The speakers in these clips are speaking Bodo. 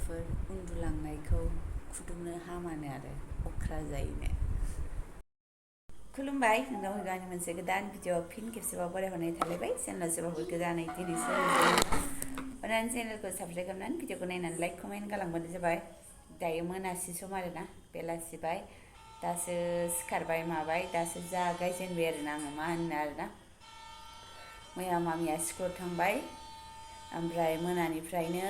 लोगोफोर उन्दुलांनायखौ खुदुमनो हामानो आरो अख्रा जायोनो। खुलुमबाय नोंनाव गानि मोनसे गोदान भिडिअ फिन खेबसेबाव बरायहरनाय थालायबाय। चेनेलाव सोरबाफोर गोदानै दिनैसो अननानै चेनेलखौ साबस्क्राइब खालामनानै भिडिअखौ नायनानै लाइक कमेन्ट गालांबानो जाबाय। दायो मोनासि सम आरोना, बेलासिबाय, दासो सिखारबाय माबाय, दासो जागायजेनबाय आरोना आङो मा होनो आरोना। मैया मामिया स्कुलाव थांबाय, ओमफ्राय मोनानिफ्रायनो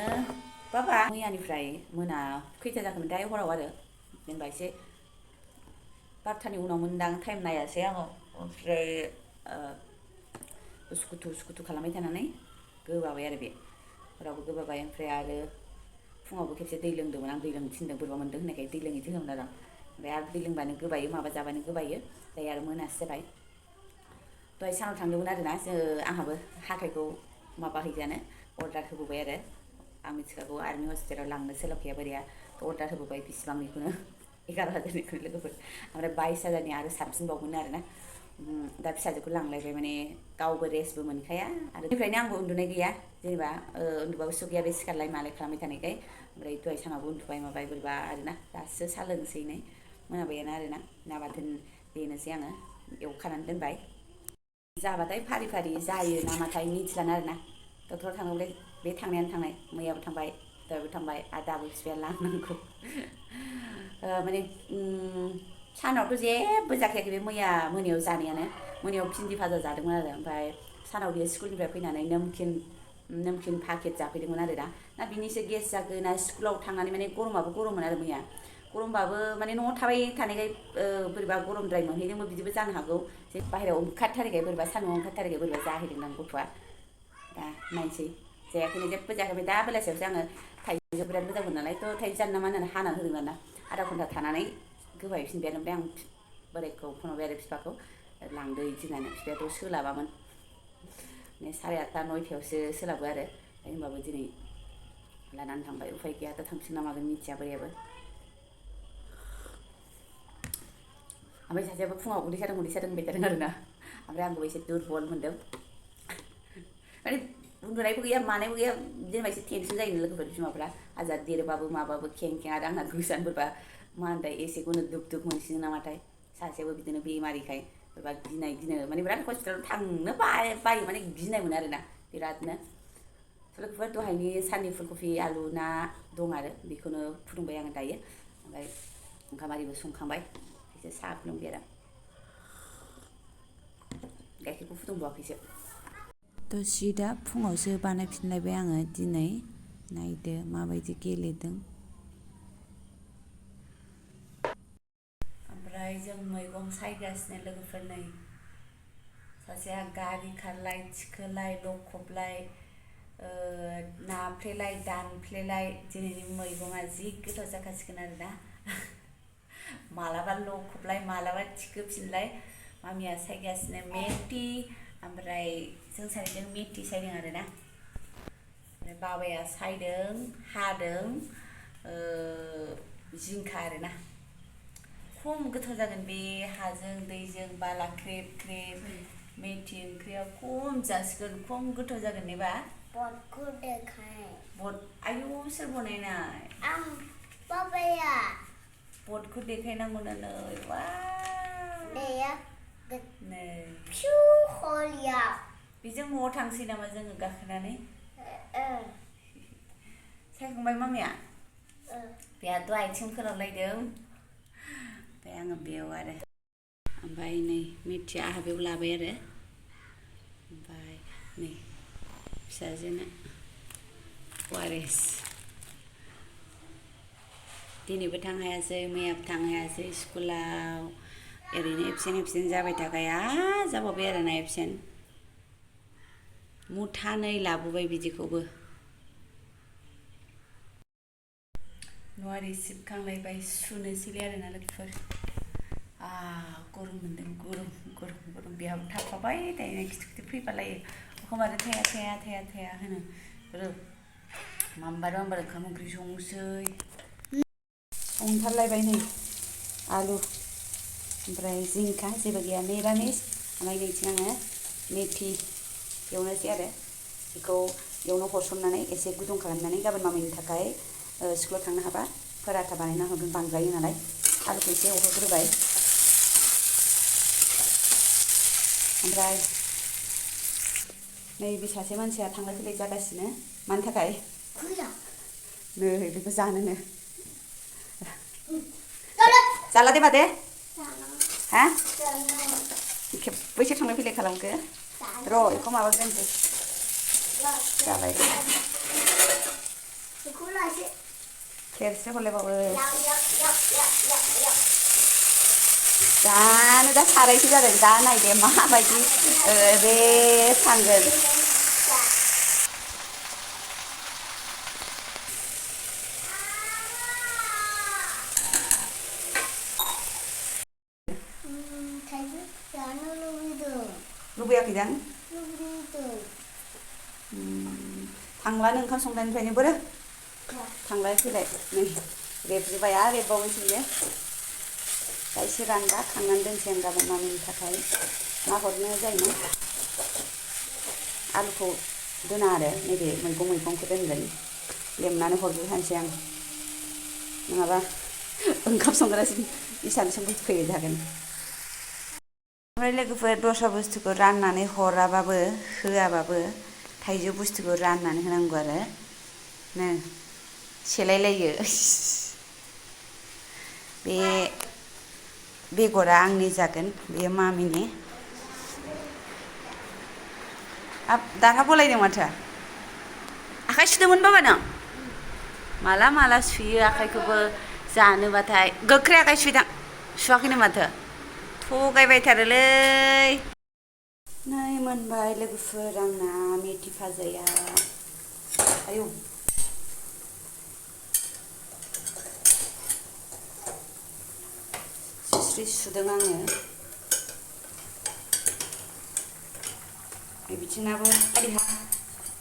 बाबा मैयानिफ्राय मोना खैथा जाखोमोन दायो हराव आरो जेनेबा एसे 12थानि उनाव मोनदां, टाइम नायासै आङो। ओमफ्राय उसुखुथु खालामबाय थानानै गोबाबाय आरो बे हरावबो गोबाबाय। ओमफ्राय आरो फुङावबो खेबसे दै लोंदोंमोन आं, दै लोंनो थिनदों बोरैबा मोनदों होननायखाय दै लोङै थिनदोंमोन आरो आं। ओमफ्राय आरो दै लोंबानो गोबायो, माबा जाबानो गोबायो। दायो आरो मोनासो जाबाय। दहाय सानाव थांदोंमोन आरोना आंहाबो हाथाइखौ माबा हैजानो अर्डार होबोबाय आरो आं मिथिखागौ आर्मि हस्पिटालाव लांनो सोलाबखाया बोरैया, अर्डार होबोबाय बेसेबांनिखौनो 11,000निखौनो लोगोफोर। ओमफ्राय 22,000नि आरो साबसिनबावमोन आरोना। दा फिसाजोखौ लांलायबाय, माने गावबो रेस्टबो मोनखाया आरो बेनिफ्रायनो आंबो उन्दुनाय गैया, जेनेबा उन्दुबाबो सुख गैया बे सिखारलाय मालाय खालामबाय थानायखाय। ओमफ्राय दहाय सानावबो उन्दुबाय माबाय बोरैबा आरोना। दासो साहा लोंसैनो मोनाबायानो आरोना। ना बाथोन देनोसै आङो, एवखानानै दोनबाय। जाबाथाय फारि फारि जायो नामाथाय मिथिलानो आरोना। डक्टराव थाङोब्लाय बे थांनायानो थांनाय, मैयाबो थांबाय दहायबो थांबाय आरो दाबो बिफाया लांनांगौ। माने सानावथ' जेबो जाखायाखै बे मैया मोनायाव जानायानो। मोनायाव भिन्दि भाजा जादोंमोन आरो, ओमफ्राय सानाव बियो स्कुलनिफ्राय फैनानै नमकिन पाकेट जाफैदोंमोन आरो ना बिनिसो गेस जाखो ना स्कुलाव थांनानै माने गरमाबो गरममोन आरो मैया। गरमबाबो माने न'आव थाबाय थानायखाय बोरैबा गरमद्राय मोनहैदोंबो बिदिबो जानो हागौ। जे बाहेरायाव ओंखारथारैखाय बोरैबा सान्दुंआव ओंखारथारैखाय बोरैबा जाहैदोंदां गथ'आ। दा नायनोसै, जायाखैनो जेबो जायाखै। दा बेलासियावसो आङो थाइजौ बिराद मोजां मोनो नालाय, थ' थाइजौ जानो नामा होननानै हानानै होदों आरोना। आधा घन्टा थानानै गोबायफिनबाय आरो। ओमफ्राय आं बोरायखौ फन हरबाय आरो बिफाखौ, लांदो बिदि होननानै। बिफायाथ' सोलाबामोन, माने 8:30 9थायावसो सोलाबो आरो। होनबाबो दिनै लानानै थांबाय, उफाय गैया। दा थांफिनना मागोन मिथिया बोरायाबो। ओमफ्राय सासेयाबो फुङाव उदै सादों होनबाय थादों आरोना। ओमफ्राय आंबो एसे दुरबल मोनदों, माने उन्दुनायबो गैया मानायबो गैया, जेनेबा एसे टेनसन जायो लोगोफोर बिमाफ्रा हाजार देरबाबो माबाबो खें आरो आंना गोजान बोरैबा मा होनथाय एसेखौनो दुब मोनसिनो नामाथाय। सासेयाबो बिदिनो बेमारिखाय बोरैबा गिनो माने बिराद हस्पिटालाव थांनो बायो, माने गिनाय मोनो आरोना बिरादनो। लोगोफोर दहायनि साननि फुलकफि आलु ना दं आरो बेखौनो फुदुंबाय आङो दायो। ओमफ्राय ओंखाम आरिबो संखांबाय, एसे साहा फुदुंबाय आरो गाइखेरखौ फुदुंबावाखैसो। दसे दा फुङावसो बानायफिनलायबाय आङो दिनै। नायदो माबायदि गेलेदों। ओमफ्राय जों मैगं सायगासिनो लोगोफोर, नै सासेया गारि खारलाय थिखोलाय लखबलाय नाफ्लेलाय दानफ्लेलाय। दिनैनि मैगङा जि गोथाव जाखासिगोन आरोना। मालाबा लखबलाय मालाबा थिखोफिनलाय। मामिया सायगासिनो मेथि, ओमफ्राय जों सानैजों मेथि सायदों आरोना। ओमफ्राय बाबाया सायदों हादों जिंखा आरोना। खम गोथाव जागोन बे हाजों दैजों बाला ख्रेब ख्रेब। मेथि ओंख्रिया खम जासिगोन, खम गोथाव जागोन नेबा। बटखौ देखाय। बट आयु सोर बनायनाय? आं बाबाया। बटखौ देखायनांगौनो नै वा नै फिउ हलिया। बेजों न'आव थांसै नामा जोङो गाखोनानै? सायखांबाय मामिया? बेहाथ' आथिं फोरानलायदों, ओमफ्राय आङो बेयाव आरो। ओमफ्राय नै मेथिया आंहा बेयाव लाबाय आरो। ओमफ्राय नै फिसाजोनो वारेस। दिनैबो थांनो हायासै, मैयाबो थांनो हायासै स्कुलाव। ओरैनो एबसेन्ट जाबाय थाखाया जाबावबाय आरोना एबसेन्ट। मुथानै लाबोबाय बिदिखौबो। न'आरि सिबखांलायबाय, सुनोसैलाय आरोना लोगोफोर। गरम मोनदों, गरम बेहाबो थाफाबाय दायो खिथु फैफालायो। एखमबा थाया होनो मामबार ओंखाम ओंख्रि संसै। संथारलायबाय नै आलु ओमफ्राय जिंखा जेबो गैया निरामिस। ओमफ्राय नैथिं आङो मेथि एवनोसै आरो बेखौ एवनो हरसननानै एसे गुदुं खालामनानै गाबोन मामिनि थाखाय स्कुलाव थांनो हाबा पराठा बानायना होगोन बांद्रायो नालाय आलुखौ एसे एवहोग्रोबाय ओमफ्राय नैबे सासे मानसिया थांलाय फैलाय जागासिनो मानि थाखाय नै बेखौ जानोनो जाला दे मादे हा खेब्बैसो थांलाय फैलाय खालामखो र' बेखौ माबाग्रोनोसै जाबाय खेरसे हरलायबावो दानो दा सारायसो जादों दा नायदे माबायदि बे थांगोन लुबैयाखैदां थांलानो ओंखाम संनायनिफ्रायनो बोरो थांलाय फैलाय नै रेबजोब्बाय आरो रेबबावनोसैले दा एसे रानबा खांनानै दोनसै आं गाबोन मामिनि थाखाय मा हरनो जायोना आलुखौ दोना आरो नैबे मैगंखौ दोनगोन लेमनानै हरग्रोखानोसै आं नङाबा ओंखाम संग्रासिम इसानसिम फैबाय थागोन ओमफ्राय लोगोफोर दस्रा बुस्थुखौ राननानै हराबाबो होआबाबो थाइजौ बुस्थुखौ राननानै होनांगौ आरो नो सेलायलायो बे बेगरा आंनि जागोन बेयो मामिनि दाना बलायदों माथो आखाइ सुदोंमोन बाबा नों माला माला सुयो आखाइखौबो जानोबाथाय गोख्रै आखाइ सुदां सुवाखैनो माथो थगायबायथारोलै नै मोनबाय लोगोफोर आंना मेथि भाजाया आयौ स्रि सुदों आङो बिथिंनाबो आइहा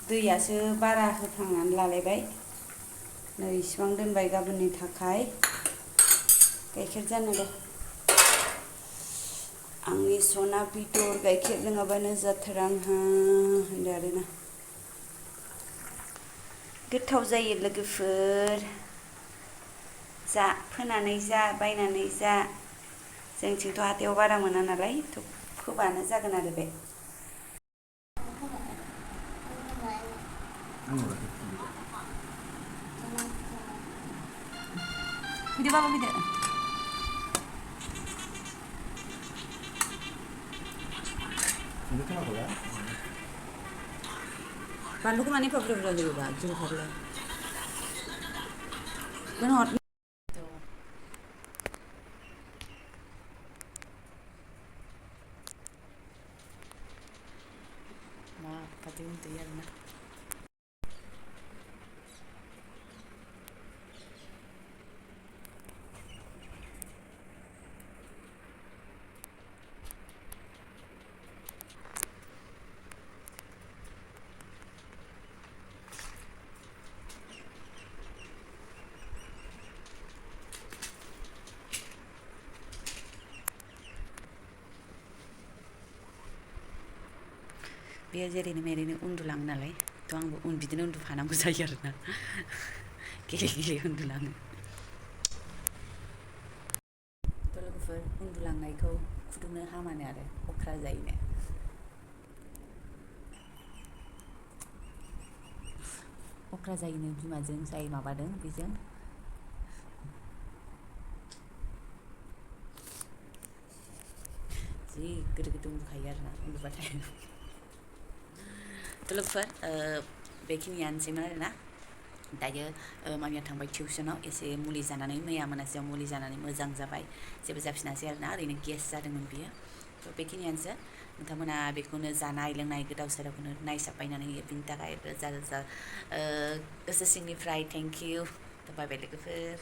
दैयासो बारा होफ्रांनानै लालायबाय नै इसिबां दोनबाय गाबोननि थाखाय गाइखेर जानो दे आंनि सना बिदर गाइखेर नङाबानो जाथारा आंहा होनदो आरोना गोथाव जायो लोगोफोर जा फोनानै जा बायनानै जा जोंथिंथ' हाथायाव बारा मोना नालाय फोबानो जागोन आरो बे फैदो बाबा फैदो बानलुखौ माने एफा बुरजा बुरजा होयोबा गिलुथारलाय बेखौनो हर माबादि उन्दुयो आरोना बेयो जेरैनो मेरैनो उन्दुलाङो नालाय थ' आंबो बिदिनो उन्दुफानांगौ जायो आरोना गेले गेले उन्दुलाङो थ' लोगोफोर उन्दुलांनायखौ फुदुंनो हामानो आरो अख्रा जायोनो अख्रा जायोनो बिमाजों जाय माबादों बेजों जि गोदो गोदो उन्दुखायो आरोना उन्दुबाथाय थ' लोगोफोर बेखिनियानोसैमोन आरोना दायो मामिया थांबाय टिउसनाव एसे मुलि जानानै मैया मोनासेयाव मुलि जानानै मोजां जाबाय जेबो जाफिनासै आरोना ओरैनो गेस जादोंमोन बियो थ' बेखिनियानोसै नोंथांमोना बेखौनो जानाय लोंनाय गोदाव सोरावखौनो नायसाबबायनानै होयो बिनि थाखाय रोजा रोजा गोसो सिंनिफ्राय थेंक इउ थ' बाय बाय लोगोफोर